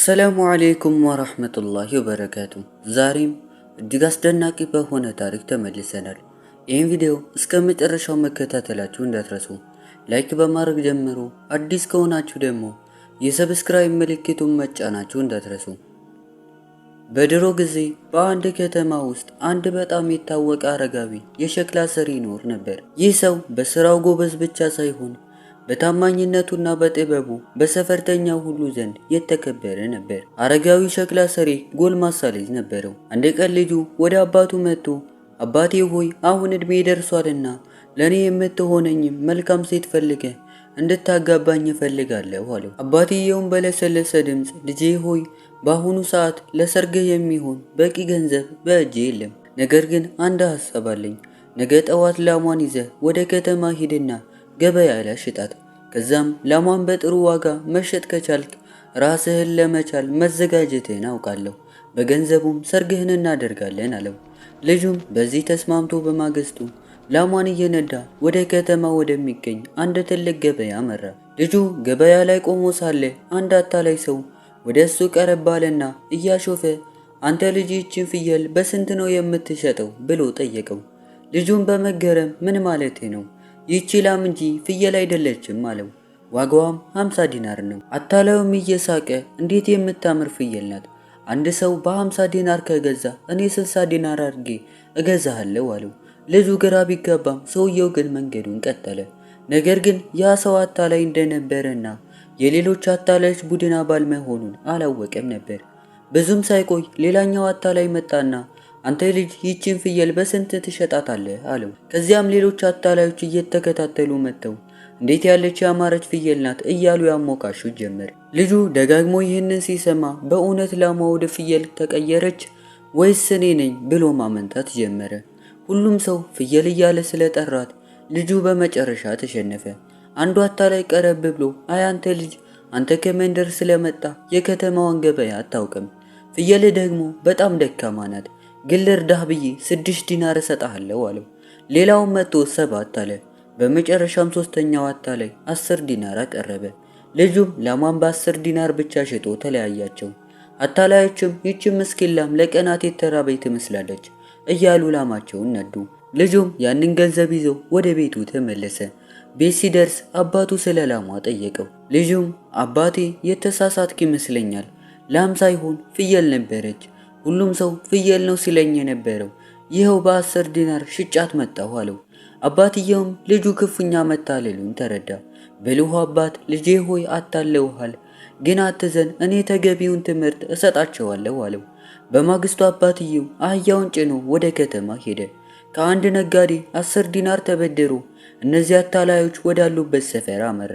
አሰላሙ አሌይኩም ወረህመቱላሂ ወበረካቱ። ዛሬም እጅግ አስደናቂ በሆነ ታሪክ ተመልሰናል። ይህን ቪዲዮ እስከ መጨረሻው መከታተላችሁ እንዳትረሱ፣ like በማድረግ ጀምሩ። አዲስ ከሆናችሁ ደግሞ የ subscribe ምልክቱን መጫናችሁ እንዳትረሱ። በድሮ ጊዜ በአንድ ከተማ ውስጥ አንድ በጣም የታወቀ አረጋዊ የሸክላ ሰሪ ይኖር ነበር። ይህ ሰው በስራው ጎበዝ ብቻ ሳይሆን በታማኝነቱና በጥበቡ በሰፈርተኛው ሁሉ ዘንድ የተከበረ ነበር። አረጋዊ ሸክላ ሰሪ ጎልማሳ ልጅ ነበረው። አንድ ቀን ልጁ ወደ አባቱ መጥቶ አባቴ ሆይ፣ አሁን እድሜ ደርሷልና ለእኔ የምትሆነኝም መልካም ሴት ፈልገህ እንድታጋባኝ እፈልጋለሁ አለው። አባትየውም በለሰለሰ ድምፅ ልጄ ሆይ፣ በአሁኑ ሰዓት ለሰርግህ የሚሆን በቂ ገንዘብ በእጄ የለም። ነገር ግን አንድ ሀሳብ አለኝ። ነገ ጠዋት ላሟን ይዘህ ወደ ከተማ ሂድና ገበያ ላይ ሽጣት። ከዛም ላሟን በጥሩ ዋጋ መሸጥ ከቻልክ ራስህን ለመቻል መዘጋጀትህን አውቃለሁ። በገንዘቡም ሰርግህን እናደርጋለን አለው። ልጁም በዚህ ተስማምቶ በማግስቱ ላሟን እየነዳ ወደ ከተማ ወደሚገኝ አንድ ትልቅ ገበያ አመራ። ልጁ ገበያ ላይ ቆሞ ሳለ አንድ አታላይ ሰው ወደ እሱ ቀረብ አለና እያሾፈ አንተ ልጅ፣ ይህችን ፍየል በስንት ነው የምትሸጠው? ብሎ ጠየቀው። ልጁም በመገረም ምን ማለቴ ነው? ይህቺ ላም እንጂ ፍየል አይደለችም አለው። ዋጋዋም 50 ዲናር ነው። አታላዩም እየሳቀ እንዴት የምታምር ፍየል ናት! አንድ ሰው በ50 ዲናር ከገዛ እኔ 60 ዲናር አድርጌ እገዛሃለሁ አለው። ልጁ ግራ ቢገባም ሰውየው ግን መንገዱን ቀጠለ። ነገር ግን ያ ሰው አታላይ እንደነበረና የሌሎች አታላዮች ቡድን አባል መሆኑን አላወቀም ነበር። ብዙም ሳይቆይ ሌላኛው አታላይ መጣና አንተ ልጅ፣ ይህችን ፍየል በስንት ትሸጣታለህ? አለው። ከዚያም ሌሎች አታላዮች እየተከታተሉ መጥተው እንዴት ያለች ያማረች ፍየል ናት እያሉ ያሞካሹ ጀመር። ልጁ ደጋግሞ ይህንን ሲሰማ በእውነት ላሟ ወደ ፍየል ተቀየረች ወይስ እኔ ነኝ ብሎ ማመንታት ጀመረ። ሁሉም ሰው ፍየል እያለ ስለጠራት ልጁ በመጨረሻ ተሸነፈ። አንዱ አታላይ ቀረብ ብሎ አይ አንተ ልጅ፣ አንተ ከመንደር ስለመጣ የከተማዋን ገበያ አታውቅም። ፍየል ደግሞ በጣም ደካማ ናት፣ ግን ልርዳህ ብዬ 6 ዲናር እሰጥሃለሁ አለው። ሌላውም መጥቶ 7 አለ። በመጨረሻም ሶስተኛው አታላይ 10 ዲናር አቀረበ። ልጁም ላሟን በ10 ዲናር ብቻ ሽጦ ተለያያቸው። አታላዮችም ይህች ምስኪን ላም ለቀናት የተራበች ትመስላለች እያሉ ላማቸውን ነዱ። ልጁም ያንን ገንዘብ ይዞ ወደ ቤቱ ተመለሰ። ቤት ሲደርስ አባቱ ስለ ላሟ ጠየቀው። ልጁም አባቴ፣ የተሳሳትክ ይመስለኛል፣ ላም ሳይሆን ፍየል ነበረች። ሁሉም ሰው ፍየል ነው ሲለኝ የነበረው ይኸው በ10 ዲናር ሽጫት መጣሁ አለው። አባትየውም ልጁ ክፉኛ መታለሉን ተረዳ። ብልሁ አባት ልጄ ሆይ፣ አታለውሃል፣ ግን አትዘን፣ እኔ ተገቢውን ትምህርት እሰጣቸዋለሁ አለው። በማግስቱ አባትየው አህያውን ጭኖ ወደ ከተማ ሄደ። ከአንድ ነጋዴ 10 ዲናር ተበድሮ እነዚህ አታላዮች ወዳሉበት ሰፈር አመራ።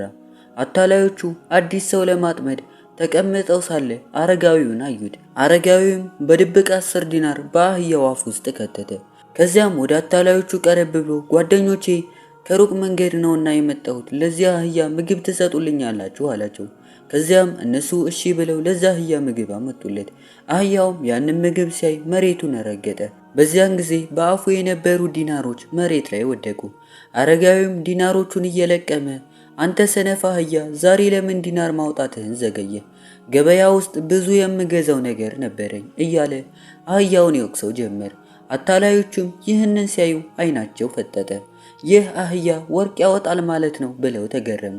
አታላዮቹ አዲስ ሰው ለማጥመድ ተቀምጠው ሳለ አረጋዊውን አዩት። አረጋዊውም በድብቅ 10 ዲናር በአህያው አፍ ውስጥ ከተተ። ከዚያም ወደ አታላዮቹ ቀረብ ብሎ ጓደኞቼ፣ ከሩቅ መንገድ ነውና የመጣሁት፣ ለዚያ አህያ ምግብ ትሰጡልኛላችሁ አላቸው። ከዚያም እነሱ እሺ ብለው ለዛ አህያ ምግብ አመጡለት። አህያውም ያንን ምግብ ሲያይ መሬቱን ረገጠ። በዚያን ጊዜ በአፉ የነበሩ ዲናሮች መሬት ላይ ወደቁ። አረጋዊውም ዲናሮቹን እየለቀመ አንተ ሰነፍ አህያ፣ ዛሬ ለምን ዲናር ማውጣትህን ዘገየ? ገበያ ውስጥ ብዙ የምገዛው ነገር ነበረኝ እያለ አህያውን ይወቅሰው ጀመር። አታላዮቹም ይህንን ሲያዩ አይናቸው ፈጠጠ። ይህ አህያ ወርቅ ያወጣል ማለት ነው ብለው ተገረሙ።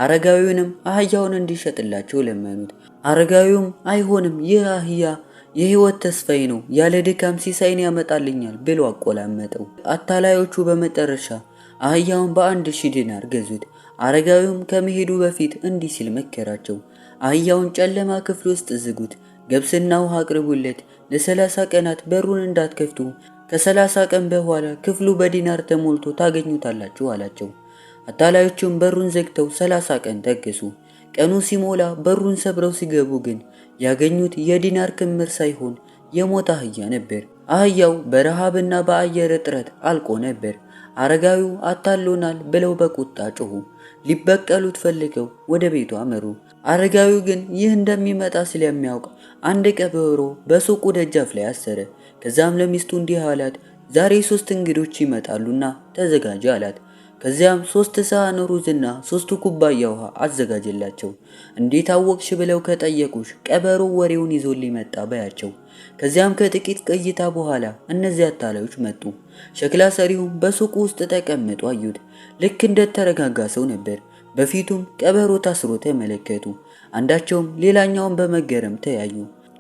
አረጋዊውንም አህያውን እንዲሸጥላቸው ለመኑት። አረጋዊውም አይሆንም፣ ይህ አህያ የህይወት ተስፋዬ ነው፣ ያለ ድካም ሲሳይን ያመጣልኛል ብሎ አቆላመጠው። አታላዮቹ በመጨረሻ አህያውን በ1000 ዲናር ገዙት። አረጋዊውም ከመሄዱ በፊት እንዲህ ሲል መከራቸው። አህያውን ጨለማ ክፍል ውስጥ ዝጉት፣ ገብስና ውሃ አቅርቡለት። ለ30 ቀናት በሩን እንዳትከፍቱ። ከ30 ቀን በኋላ ክፍሉ በዲናር ተሞልቶ ታገኙታላችሁ አላቸው። አታላዮቹም በሩን ዘግተው 30 ቀን ታገሱ። ቀኑ ሲሞላ በሩን ሰብረው ሲገቡ ግን ያገኙት የዲናር ክምር ሳይሆን የሞተ አህያ ነበር። አህያው በረሃብና በአየር እጥረት አልቆ ነበር። አረጋዊው አታሎናል ብለው በቁጣ ጮሁ። ሊበቀሉት ፈልገው ወደ ቤቱ አመሩ። አረጋዊው ግን ይህ እንደሚመጣ ስለሚያውቅ አንድ ቀበሮ በሱቁ ደጃፍ ላይ አሰረ። ከዛም ለሚስቱ እንዲህ አላት፣ ዛሬ 3 እንግዶች ይመጣሉና ተዘጋጅ አላት። ከዚያም 3 ሳህን ሩዝና 3 ኩባያ ውሃ አዘጋጀላቸው። እንዴት አወቅሽ ብለው ከጠየቁሽ ቀበሮ ወሬውን ይዞልኝ መጣ በያቸው። ከዚያም ከጥቂት ቆይታ በኋላ እነዚያ አታላዮች መጡ። ሸክላ ሰሪውም በሱቁ ውስጥ ተቀምጦ አዩት። ልክ እንደተረጋጋ ሰው ነበር። በፊቱም ቀበሮ ታስሮ ተመለከቱ። አንዳቸውም ሌላኛውን በመገረም ተያዩ።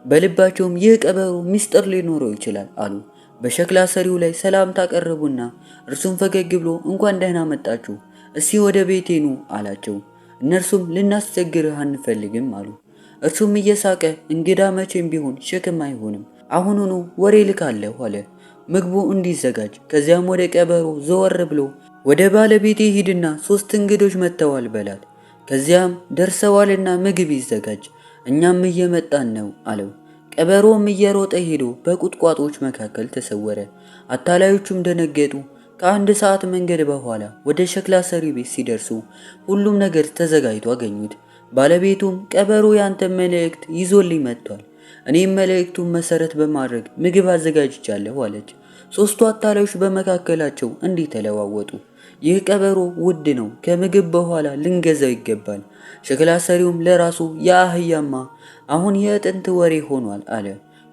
በልባቸውም ይህ ቀበሮ ሚስጥር ሊኖረው ይችላል አሉ። በሸክላ ሰሪው ላይ ሰላምታ ቀረቡና እርሱም ፈገግ ብሎ እንኳን ደህና መጣችሁ፣ እስቲ ወደ ቤቴ ኑ አላቸው። እነርሱም ልናስቸግርህ አንፈልግም አሉ። እርሱም እየሳቀ እንግዳ መቼም ቢሆን ሸክም አይሆንም፣ አሁኑኑ ወሬ ልካለሁ አለ፣ ምግቡ እንዲዘጋጅ። ከዚያም ወደ ቀበሮ ዘወር ብሎ ወደ ባለቤቴ ሂድና 3 እንግዶች መጥተዋል በላት። ከዚያም ደርሰዋልና ምግብ ይዘጋጅ፣ እኛም እየመጣን ነው አለው። ቀበሮም እየሮጠ ሄዶ በቁጥቋጦዎች መካከል ተሰወረ። አታላዮቹም ደነገጡ። ከአንድ ሰዓት መንገድ በኋላ ወደ ሸክላ ሰሪ ቤት ሲደርሱ ሁሉም ነገር ተዘጋጅቶ አገኙት። ባለቤቱም ቀበሮ ያንተ መልእክት ይዞልኝ መጥቷል፣ እኔም መልእክቱን መሰረት በማድረግ ምግብ አዘጋጅቻለሁ አለች። 3ቱ አታላዮች በመካከላቸው እንዲህ ተለዋወጡ። ይህ ቀበሮ ውድ ነው፣ ከምግብ በኋላ ልንገዛው ይገባል። ሸክላ ሰሪውም ለራሱ የአህያማ አሁን የጥንት ወሬ ሆኗል አለ።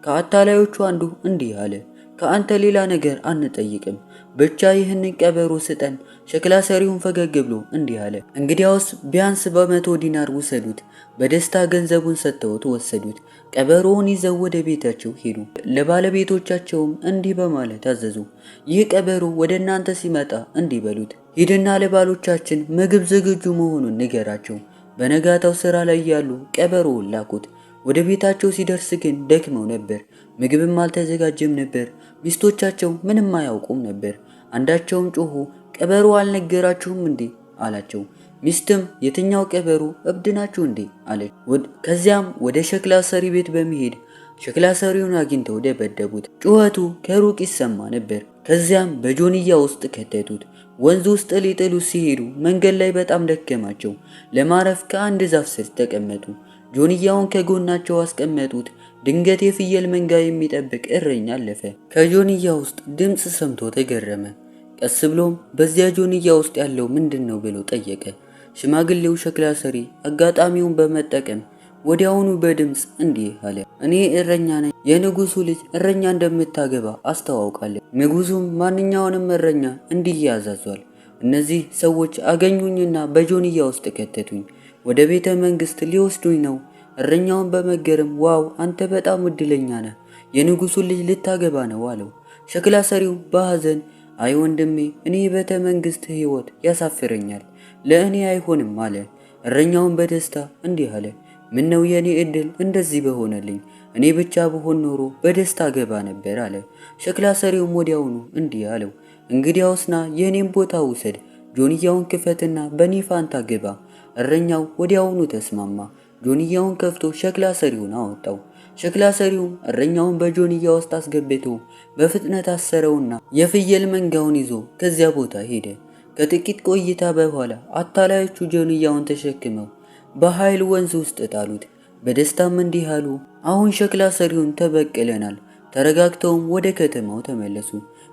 ከአታላዮቹ አንዱ እንዲህ አለ፣ ከአንተ ሌላ ነገር አንጠይቅም፣ ብቻ ይህንን ቀበሮ ስጠን። ሸክላ ሰሪውን ፈገግ ብሎ እንዲህ አለ፣ እንግዲያውስ ቢያንስ በ100 ዲናር ውሰዱት። በደስታ ገንዘቡን ሰጥተውት ወሰዱት። ቀበሮውን ይዘው ወደ ቤታቸው ሄዱ። ለባለቤቶቻቸውም እንዲህ በማለት አዘዙ፣ ይህ ቀበሮ ወደ እናንተ ሲመጣ እንዲህ በሉት፣ ሂድና ለባሎቻችን ምግብ ዝግጁ መሆኑን ንገራቸው። በነጋታው ስራ ላይ ያሉ ቀበሮውን ላኩት። ወደ ቤታቸው ሲደርስ ግን ደክመው ነበር። ምግብም አልተዘጋጀም ነበር። ሚስቶቻቸው ምንም አያውቁም ነበር። አንዳቸውም ጮሆ ቀበሮ አልነገራችሁም እንዴ አላቸው። ሚስትም የትኛው ቀበሮ እብድ ናችሁ እንዴ አለች። ከዚያም ወደ ሸክላ ሰሪ ቤት በመሄድ ሸክላ ሰሪውን አግኝተው ደበደቡት። ጩኸቱ ከሩቅ ይሰማ ነበር። ከዚያም በጆንያ ውስጥ ከተቱት። ወንዝ ውስጥ ሊጥሉ ሲሄዱ መንገድ ላይ በጣም ደከማቸው። ለማረፍ ከአንድ ዛፍ ስር ተቀመጡ። ጆንያውን ከጎናቸው አስቀመጡት። ድንገት የፍየል መንጋ የሚጠብቅ እረኛ አለፈ። ከጆንያ ውስጥ ድምፅ ሰምቶ ተገረመ። ቀስ ብሎም በዚያ ጆንያ ውስጥ ያለው ምንድነው ብሎ ጠየቀ። ሽማግሌው ሸክላ ሰሪ አጋጣሚውን በመጠቀም ወዲያውኑ በድምፅ እንዲህ አለ፣ እኔ እረኛ ነኝ። የንጉሱ ልጅ እረኛ እንደምታገባ አስተዋውቃለሁ። ንጉሱም ማንኛውንም እረኛ እንዲያዝ አዟል። እነዚህ ሰዎች አገኙኝና በጆንያ ውስጥ ከተቱኝ። ወደ ቤተ መንግስት ሊወስዱኝ ነው። እረኛውን በመገረም wow አንተ በጣም እድለኛ ነህ፣ የንጉሱን ልጅ ልታገባ ነው አለው። ሸክላ ሰሪው በሐዘን አይ ወንድሜ፣ እኔ ቤተ መንግስት ህይወት ያሳፍረኛል፣ ለእኔ አይሆንም አለ። እረኛውን በደስታ እንዲህ አለ፣ ምነው የኔ እድል እንደዚህ በሆነልኝ፣ እኔ ብቻ ብሆን ኖሮ በደስታ ገባ ነበር አለ። ሸክላ ሰሪውም ወዲያውኑ እንዲህ አለው፣ እንግዲያውስ ና የኔን ቦታ ውሰድ፣ ጆንያውን ክፈትና በኔ ፋንታ ግባ። እረኛው ወዲያውኑ ተስማማ። ጆንያውን ከፍቶ ሸክላ ሰሪውን አወጣው። ሸክላ ሰሪውም እረኛውን በጆንያ ውስጥ አስገብቶ በፍጥነት አሰረውና የፍየል መንጋውን ይዞ ከዚያ ቦታ ሄደ። ከጥቂት ቆይታ በኋላ አታላዮቹ ጆንያውን ተሸክመው በኃይል ወንዝ ውስጥ ጣሉት። በደስታም እንዲህ አሉ፣ አሁን ሸክላ ሰሪውን ተበቅለናል። ተረጋግተውም ወደ ከተማው ተመለሱ።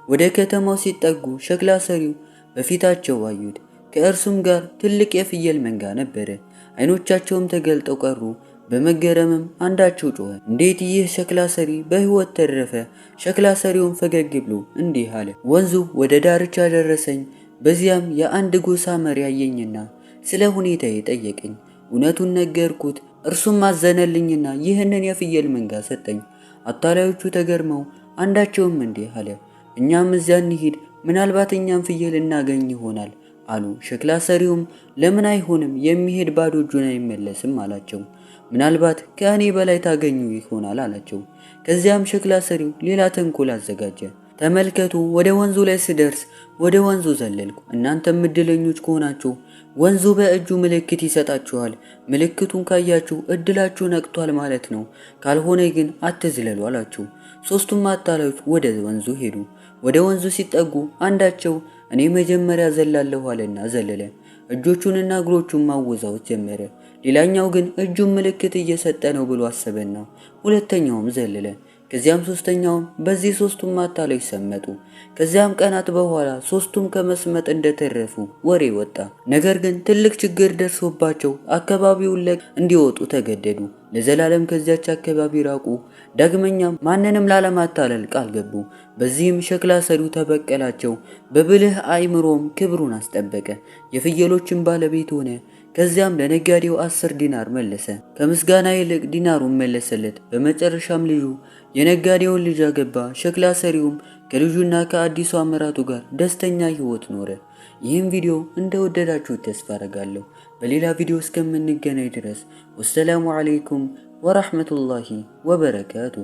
ወደ ከተማው ሲጠጉ ሸክላ ሰሪው በፊታቸው አዩት። ከእርሱም ጋር ትልቅ የፍየል መንጋ ነበረ። አይኖቻቸውም ተገልጠው ቀሩ። በመገረምም አንዳቸው ጮኸ፣ እንዴት ይህ ሸክላ ሰሪ በሕይወት ተረፈ? ሸክላ ሰሪውን ፈገግ ብሎ እንዲህ አለ፣ ወንዙ ወደ ዳርቻ ደረሰኝ። በዚያም የአንድ ጎሳ መሪ አየኝና ስለ ሁኔታዬ ጠየቀኝ። እውነቱን ነገርኩት። እርሱም አዘነልኝና ይህንን የፍየል መንጋ ሰጠኝ። አታላዮቹ ተገርመው አንዳቸውም እንዲህ አለ፣ እኛም እዚያ እንሂድ፣ ምናልባት እኛም ፍየል እናገኝ ይሆናል አሉ። ሸክላ ሰሪውም ለምን አይሆንም፣ የሚሄድ ባዶ እጁን አይመለስም አላቸው። ምናልባት ከእኔ በላይ ታገኙ ይሆናል አላቸው። ከዚያም ሸክላ ሰሪው ሌላ ተንኮል አዘጋጀ። ተመልከቱ፣ ወደ ወንዙ ላይ ስደርስ ወደ ወንዙ ዘለልኩ። እናንተም እድለኞች ከሆናችሁ ወንዙ በእጁ ምልክት ይሰጣችኋል። ምልክቱን ካያችሁ እድላችሁ ነቅቷል ማለት ነው። ካልሆነ ግን አትዝለሉ አላችሁ። ሶስቱም አታላዮች ወደ ወንዙ ሄዱ። ወደ ወንዙ ሲጠጉ አንዳቸው እኔ መጀመሪያ ዘላለሁ አለና ዘለለ። እጆቹንና እግሮቹን ማወዛወዝ ጀመረ። ሌላኛው ግን እጁን ምልክት እየሰጠ ነው ብሎ አሰበና ሁለተኛውም ዘለለ። ከዚያም ሶስተኛውም፣ በዚህ ሶስቱም አታላይ ሰመጡ። ከዚያም ቀናት በኋላ ሶስቱም ከመስመጥ እንደተረፉ ወሬ ወጣ። ነገር ግን ትልቅ ችግር ደርሶባቸው አካባቢውን ለቀው እንዲወጡ ተገደዱ። ለዘላለም ከዚያች አካባቢ ራቁ። ዳግመኛም ማንንም ላለማታለል ቃል ገቡ። በዚህም ሸክላ ሰሪው ተበቀላቸው። በብልህ አእምሮም ክብሩን አስጠበቀ። የፍየሎችን ባለቤት ሆነ። ከዚያም ለነጋዴው 10 ዲናር መለሰ። ከምስጋና ይልቅ ዲናሩን መለሰለት። በመጨረሻም ልጁ የነጋዴውን ልጅ አገባ። ሸክላ ሰሪውም ከልጁና ከአዲሷ ምራቱ ጋር ደስተኛ ህይወት ኖረ። ይህም ቪዲዮ እንደወደዳችሁ ተስፋ አደርጋለሁ። በሌላ ቪዲዮ እስከምንገናኝ ድረስ ወሰላሙ አለይኩም ወራህመቱላሂ ወበረካቱ።